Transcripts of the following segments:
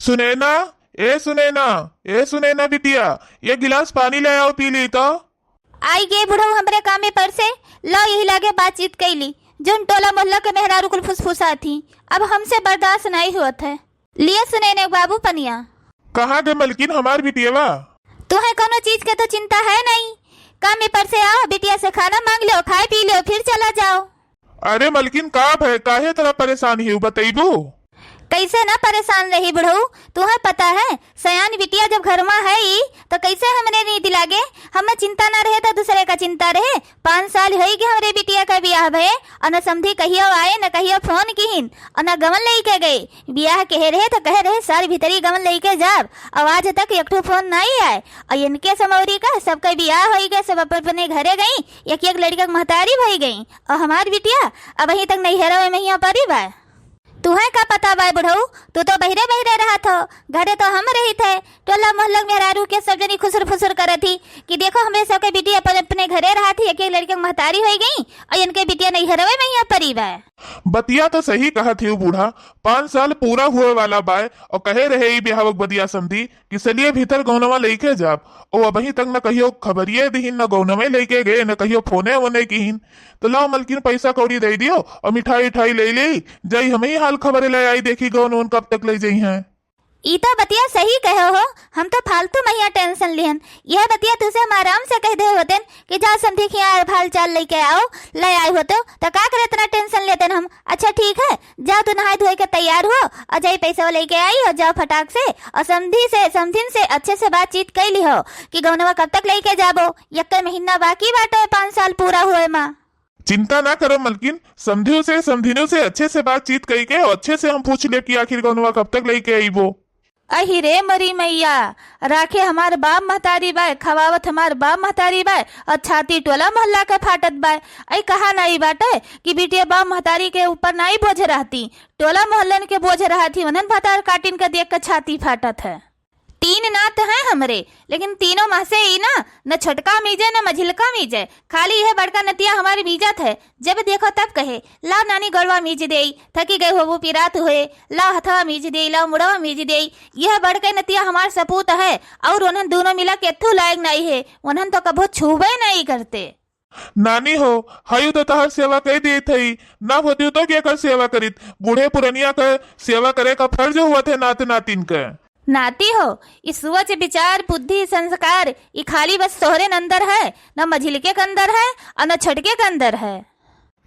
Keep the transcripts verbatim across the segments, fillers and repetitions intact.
सुनैना, ए सुनैना, ए सुनैना बिटिया, एक गिलास पानी ले आओ, पी ली तो। आई गे बुढ़ऊ हमरे कामे पर से, लो यही लागे बातचीत कैली। जौन टोला मोहल्ला के मेहरारू कुल फुसफुसात ही, अब हमसे बर्दाश्त नाई होत है। लिया सुनैना के बाबू पनिया। कहाँ गे मलकिन हमार बिटियवा? तुहे कौनो चीज के तो चिंता है नहीं, कामे पर से आओ, बिटिया से खाना मांग लो, खाए पी लो, फिर चला जाओ। अरे मलकिन, का भय, काहे तरह परेशान ही, बतैबू? कैसे ना परेशान रही बुढ़ऊ, तुहे पता है, सयान बिटिया जब घर में है ई, तो कैसे हमरे नींद लागे? हमें चिंता ना रहे तो दूसरे का चिंता रहे। पाँच साल होई गए हमरे बिटिया का बियाह भये, और न समधी कहियो आए, न कहियो फोन किहिन, और न गवन लेके गए। बियाह कहे रहे तो कहे रहे साल भीतरी गवन लेके जाब, और आज तक एक ठो फोन नहीं आए। और इनके समौरी का सबका बियाह होई गए, सब अपन अपने घरे गई, एक एक लड़का के महतारी भई गई, और हमार बिटिया अबहीं तक नैहरवे में हियाँ परी बा। तुहे का पता बा बुढ़ऊ, तू तो बहिरे बहिरे रहत हो, घरे तो हम रहित है। टोला मोहल्ला मेहरारू के सब जनी खुसुर फुसुर करत ही कि देखो हमरे सबके बिटिया अपन अपने घरे रहत ही, एक एक लड़के के महतारी होई गई और इनके बिटिया नैहरवे में हियाँ परी बा। बतिया तो सही कहत ही बूढ़ा, पाँच साल पूरा हुए वाला बाय और कहे रहे ई बिहावक बदिया समधी कि सलिए भीतर गौनवा लइके जाब। ओ अबहीं तक न कहियो खबरिए दिहिन, न गौनवे लइके गए, न कहियो फोने वोने किहिन। तो लाओ मलकिन, पैसा कौड़ी दे दियो और मिठाई उठाई ले ले जाई, हम ही हाल खबर ले आई, देखी गौन वोन कब तक ले जाई हैं। ई तो बतिया सही कहे हो, हम तो फालतू महिया टेंशन लिहन। यह बतिया तुसे हम आराम से कह दे होतेन कि जाओ समधी के यहाँ हाल चाल लेके आओ, ले आए होते, तो का करे इतना टेंशन लेतेन हम। अच्छा ठीक है, जाओ तू नहाए धोए के तैयार हो और जाई पैसा लेके आई और जाओ फटाक से, और समधी से, समधिन से अच्छे से बातचीत कर ली हो कि गौनवा कब तक लेके जाबो, यक्के महीना बाकी बाटे पाँच साल पूरा हुए मा। चिंता ना करो मलकिन, समधियों से, समधिनों से अच्छे से बातचीत कई के और अच्छे से हम पूछ ले कि आखिर गौनवा कब तक लेके आईबो। अहि रे मरी मैया, राखे हमार बाप महतारी बाय, खवावत हमार बाप महतारी बाय, और छाती टोला मोहल्ला के फाटत बाय। ऐ कहा नाई बाटे कि बिटिया बाप महतारी के ऊपर नाई बोझ रहती, टोला मोहल्लन के बोझ रहती, उन्हन भतार काटिन के देख के छाती फाटत है। तीन नात हैं हमरे, लेकिन तीनों में से ई ना, न छोटका मीजे, न मझिलका मीजे, खाली यह बड़का नतिया हमारी मीजत है। जब देखो तब कहे, "लाओ नानी गोड़वा मीज देई, थकी गए होबू पिरात हुए, लाओ हथवा मीज देई, लाओ मुड़वा मीज देई।" यह बड़के नतिया हमार सपूत है, और उन्हन दोनों मिला केथू लायक नहीं है, उन्हन तो कभो छूबे नहीं करते। नानी हो, हयू तो तहर सेवा कई देत हई, ना होती तो केकर सेवा करित? बूढ़े पुरनिया का सेवा करे का फर्ज हुआ थे नात नातिन के। नाती हो, ई सोच, विचार, बुद्धि, संस्कार, ई खाली बस तोहरे न अंदर है, न मझिलके के अंदर है, और न छोटके के अंदर है।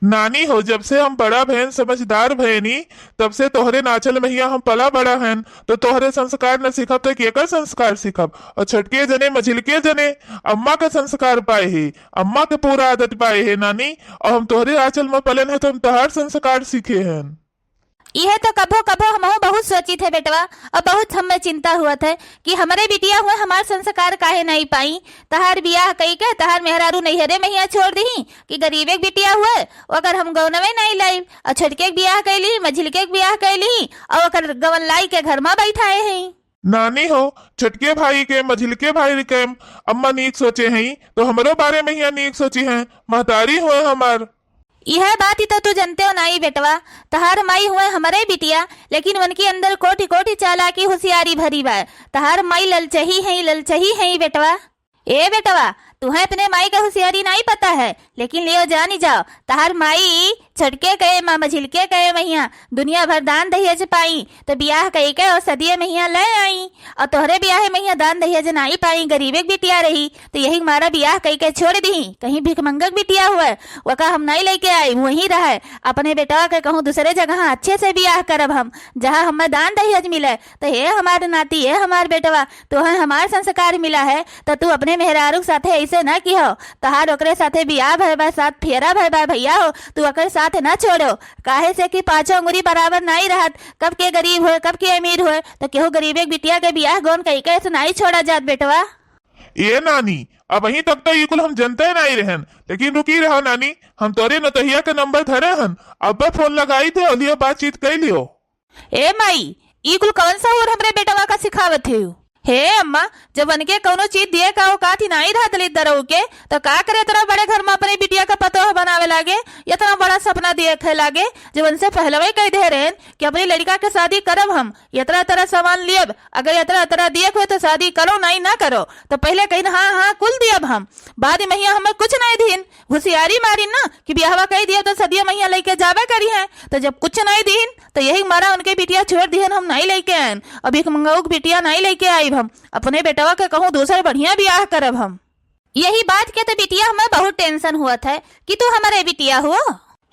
नानी हो, जब से हम बड़ा भयन, समझदार भयनी, तब से तोहरे नाचल महिया हम पला बड़ा हन, तो तोहरे संस्कार न सीखब तो केकर संस्कार सीखब? और छोटके जने, मझिलके जने अम्मा के संस्कार पाए ही, अम्मा के पूरा आदत पाए ही नानी, और हम तोहरे आंचल में पलन है तो हम तोहार संस्कार सीखे हन। इहे तो कभो कभो हमहू बहुत सोचित है बेटवा, और बहुत हमें चिंता हुआ थे कि हमरे बिटिया हुए हमार संस्कार काहे नहीं पाई। तहार बियाह कई के तहार मेहरारू नैहरे में हिया छोड़ दीही कि गरीबे के बिटिया हुए, ओकर हम गौनवे नहीं लाइब। और छोटके के बियाह कैली, मझिलके के बियाह कैली, और ओकर गवन लाई के घर में बैठाए हैं। नानी हो, छोटके भाई के, मझिलके भाई के अम्मा नीक सोचे हैं, तो हमरो बारे में हिया नीक सोची हैं, महतारी हुए हमार। यह बात ही तो तू जनते हो नाई बेटवा, तहार माई हुए हमरे बिटिया, लेकिन उनके अंदर कोटि कोटि चालाकी होशियारी भरी बा। तहार माई ललचही है, ललचही है बेटवा। ए बेटवा, तुहे अपने माई के होशियारी नाई पता है, लेकिन लियो जानी जाओ, तहार माई छोटके कहे मा मझिलके कहे महिया दुनिया भर दान दहेज पाई, तो बियाह कई के और सदिये महिया ले आई, और तोहरे बियाहे महिया दान दहेज नाई पाई, गरीबे के बिटिया रही, तो यही मारा बियाह कई के छोड़ दी, कहीं भिखमंगक बिटिया हुए, वका हम नाई लेके आई, वहीं रहे, अपने बेटवा के कहूँ दूसरे जगह अच्छे से बियाह करब हम, जहाँ हमें दान दहेज मिले। तो हे हमार नाती, हे हमार बेटवा, तोहे हमार संस्कार मिला है, तो तू अपने मेहरारू के साथे ऐसे ना किहो। तहार ओकरे साथे बियाह भय बा, सात फेरा भय बा भैया हो, तू ओकर साथ ना छोड़ो। काहे से कि पाँचों अंगुरी बराबर नाई रहत, कब के गरीब होए, कब के अमीर होए, तो केहू गरीबे के बिटिया के बियाह गौन कई के ऐसे नाई छोड़ा जात बेटवा। ए नानी, अबहीं तक तो ई कुल हम जनते नाई रहन, लेकिन रुकी रहा नानी, हम तोरे नतहिया के नंबर धरे हन, अब्बे फोन लगाई दे, ओलियो बातचीत कई लियो। ए माई, ई कुल कवन सा और हमरे बेटवा का सिखावत है? हे अम्मा, जब उनके कौनो चीज दिए का औकात ही नाहीं रहा दलित दरऊ के, तो का करे इतना बड़े घर में अपने बिटिया का पतोह बनावे लागे, इतना बड़ा सपना देखे लागे, जब उनसे पहलवे कह दे रहेन कि अपनी लड़का के शादी करब हम, इतना इतना सामान लियब, अगर इतना इतना दिए हुए तो शादी करो, नाहीं ना करो। तो पहले कहिन, "हाँ, हाँ, कुल दियब हम।" बाद में हियाँ हमें कुछ नाहीं दीन, हुसियारी मारिन ना कि बियाहवा कह दिया तो सदिया महिया लइके जाबे करिहैं। तो जब कुछ नाहीं दीन, तो यही मारा उनके बिटिया छोड़ दिहन, हम नाहीं लइके आएन। अब एक मंगऊ के बिटिया नाहीं लइके आइब हम, अपने बेटवा के कहूँ दूसर बढ़िया बियाह करब हम। यही बात के तो बिटिया हमें बहुत tension हुअत है कि तू हमरे बिटिया हुआ।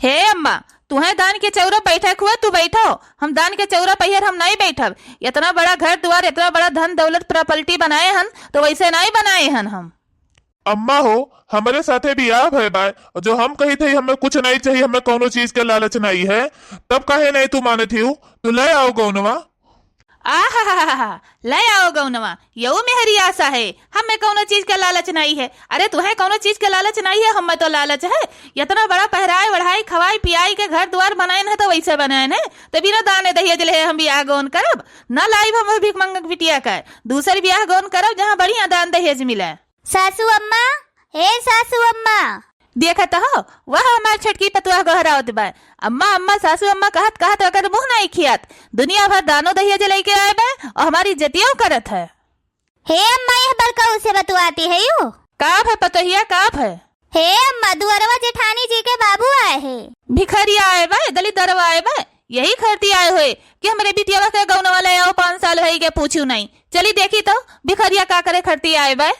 हे अम्मा, तुहें दान के चौरा बैठे हुए तू बैठो, हम दान के चौरा पहियर हम नाहीं बैठब। इतना बड़ा घर दुआर, इतना बड़ा धन दौलत property बनाए हन, तो वैसे नाहीं बनाए हन हम। अम्मा हो, हमरे साथे बियाह भय बाय, और जो हम कही थे हमें कुछ नाहीं चाहिए, हमें कौनो चीज के लालच नाहीं है, तब काहे नाहीं तू मानत ही? तू ले आओ गौनवा। आहाहाहा, ले आओ गौनवा, यऊ मेहरी आशा है, हमें कौनो चीज के लालच नाहीं है। अरे तुहें कौनो चीज के लालच नाहीं है, हमें तो लालच है। इतना बड़ा पहराए ओढ़ाई, खवाई पियाई के घर दुआर बनाएन है तो वैसे बनाएन है, तो बिना दान दहेज ले हम बियाह गौन करब? न लाइब हम भीख मंगक बिटिया का, दूसर बियाह गौन करब जहाँ बढ़िया दान दहेज मिले। सासू अम्मा, हे सासू अम्मा। देखत हो, वह हमार छोटकी पतुआ गोहरावत बा। अम्मा, अम्मा, सासू अम्मा कहत कहत ओकर मुँह नाहीं खियात। दुनिया भर दानो दहेज लइके आए बा और हमारी इज्जतियों करत है। हे अम्मा, यह बड़काऊ से बतुआती है यू? का भय पतोहिया, का भय? हे अम्मा, दुअरवा जेठानी जी के बाबू आए है। भिखरिया आए बा, दलित दरवा आए बा, यही खरती आए हुए कि हमरे बिटियावा के गौनवा ले आओ, पाँच साल भई के पूछू नाहीं। चली देखी तो भिखरिया का करे खरती आए बा।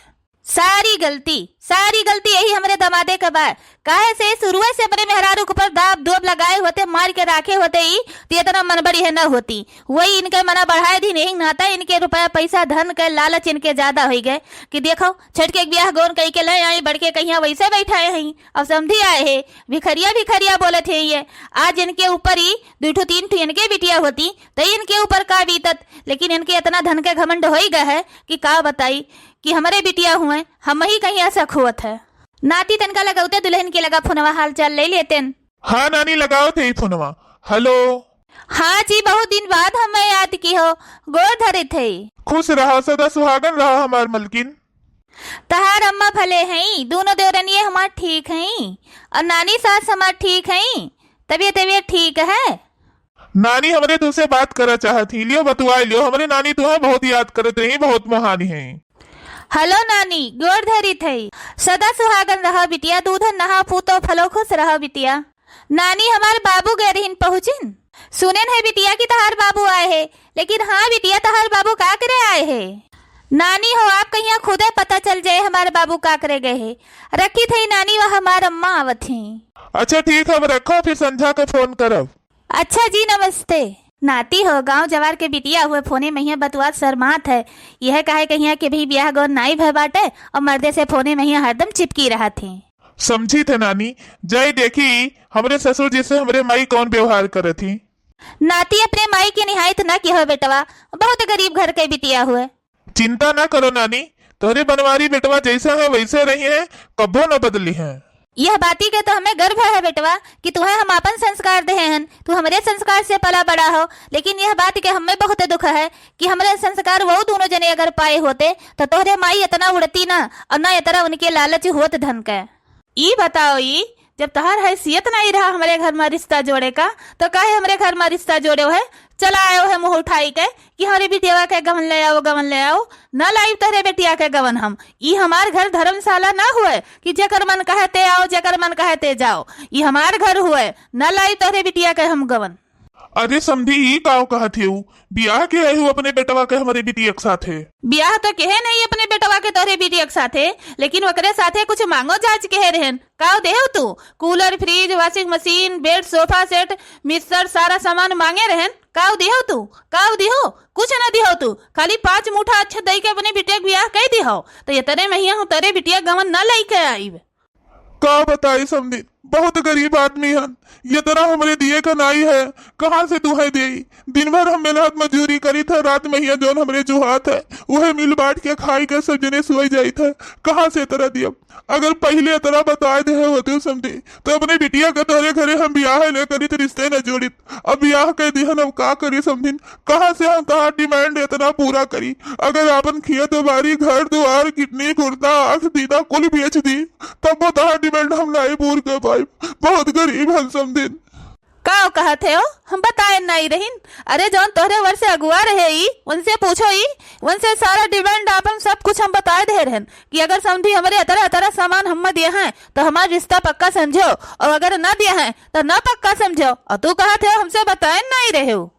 सारी गलती, सारी गलती यही हमरे दमादे के बा। काहे से शुरुए से अपने मेहरारू के ऊपर दाब दोब लगाए होते, मार के राखे होते ई, तो इतना मन बड़ी है न होती। वही इनके मना बढ़ाए दिन, यही नाता इनके रुपया पैसा धन के लालच इनके ज्यादा होई गए कि देखो, छोटके के बियाह गौन कई के ले आई, बड़के कहिया वैसे बैठाए हैं। अब समधी आए है, भिखरिया भिखरिया बोलत है ये। आज इनके ऊपर ही दू ठो तीन ठो इनके बिटिया होती, तो इनके ऊपर का बीतत, लेकिन इनके इतना धन के घमंड होई गए है कि का बताई। कि हमरे बिटिया हुए, हमही कहिया शक होत है। नाती तनका लगौते दुल्हन के लगा फोनवा हाल चाल ले लेतेन। हाँ नानी, लगावत ही फोनवा। हेलो। हाँ जी, बहुत दिन बाद हमें याद किहो, गोड़ धरे थे। खुश रहा, सदा सुहागन रहा हमार मलकिन। तहार अम्मा भले हैं, दोनों देवरनिये हमार ठीक हैं, और नानी सास हमार ठीक हैं, तबियत तबियत ठीक है। नानी हमरे तुसे बात करा चाहत ही, लियो बतुआ लियो, हमरे नानी तुहे बहुत याद करत रही, बहुत मोहानी है। हेलो नानी, गोड़ धरी थई, सदा सुहागन रहा बिटिया, दूधन नहा पूतो फलो खुश रहा बिटिया। नानी हमार बाबू गए रहिन पहुँचिन, सुनेन है बिटिया कि तहार बाबू आए है, लेकिन हाँ बिटिया तहार बाबू का करे आए है? नानी हो आप कहिया खुदे पता चल जाए हमार बाबू का करे गए है। रखी थई नानी, वह हमार अम्मा आवत ही। अच्छा ठीक है, अब रखो, फिर संझा के फोन करब। अच्छा जी, नमस्ते। नाती हो, गाँव जवार के बिटिया हुए फोने महिया बतुआत शर्मात है। यह काहे कहिया कि भी बियाह गौन नाई भय बाटे और मर्दे से फोने महिया हरदम चिपकी रहत ही। समझी थे नानी, जाई देखी हमरे ससुर जी से हमरे माई कौन व्यवहार करत ही। नाती अपने माई के निहायत ना किहो बेटवा, बहुत गरीब घर के बिटिया हुए। चिंता ना करो नानी, तोहरे बनवारी बेटवा जैसा है वैसे रही है, कब्बो न बदली है। यह बाती के तो हमें गर्व है बेटवा कि तुहे हम आपन संस्कार देहे हन, तू हमरे संस्कार से पला बड़ा हो, लेकिन यह बात के हमें बहुत दुख है कि हमरे संस्कार वो दोनों जने अगर पाए होते तो तोहरे माई इतना उड़ती ना और ना इतना उनके लालच होत धन के। ई बताओ ई, जब तहार हैसियत नाई रहा हमरे घर में रिश्ता जोड़े का, तो काहे हमरे घर में रिश्ता जोड़े है? चला आयो है मुँह उठाई के कि हमरे बिटियावा के गवन ले आओ, गवन ले आओ। न लाई तोहरे बिटिया के गवन हम। ई हमार घर धर्मशाला ना हुए कि जेकर मन कहे ते आओ, जेकर मन कहे ते जाओ। ई हमार घर हुए, न लाई तोहरे बिटिया के हम गवन। अरे समधी, ई काव कहत हेऊ? बियाह के है हु अपने बेटवा के हमरे बिटिया के साथे? बियाह तो केहे नहीं अपने बेटवा के तोहरे बिटिया के साथे, लेकिन ओकरे साथे कुछ मांगो जांच केहे रहन। काव देहो तू? कूलर, फ्रिज, वॉशिंग मशीन, बेड, सोफा सेट, मिक्सर, सारा सामान मांगे रहन। काव दिहो तू? काव दिहो? कुछ न दिहो तू। खाली पाँच मुठा अच्छत दई के अपने बिटिया के बियाह कई दिहो। तो ये तरे महिया हूँ, तरे बिटिया गवन न लई के आईब। का बताई समधी, बहुत गरीब आदमी हन, यतना हमरे दिए का नाई है, कहाँ से तुहैं देई? दिन भर हम मेहनत मजूरी करित है, रात में हियाँ जौन हमरे जुहात है, उहे मिल बाँट के खाई के सब जने सोई जाइत है, कहाँ से यतना दियब? अगर पहिले यतना बताए देहे होतेउ समधी, तो अपने बिटिया का तोहरे घरे हम बियाह न करित, रिश्ते न जोड़ित। अब बियाह कइ दिहन, अब का करी समधिन? कहाँ से हम तहार demand यतना पूरा करी? अगर आपन खेत बारी, घर दुआर, kidney, गुर्दा, आँख, दीदा कुल बेच दी, तब्बो तहार demand हम नाई पूर कइ पाइब। बहुत गरीब हन समधिन। का कहत है हो? हम बताए नाई रहिन। अरे, जौन तोहरे वर से अगुआ रहे ई, उनसे पूछो ई, उनसे सारा demand आपन सब कुछ हम बताए देहे रहन कि अगर समधी हमरे अतरा अतरा सामान हम्मा दिया हैं, तो हमार रिश्ता पक्का समझो, और अगर ना दिया हैं, तो ना पक्का समझो। और तू कहत है हमसे बताए नाई रहे हो।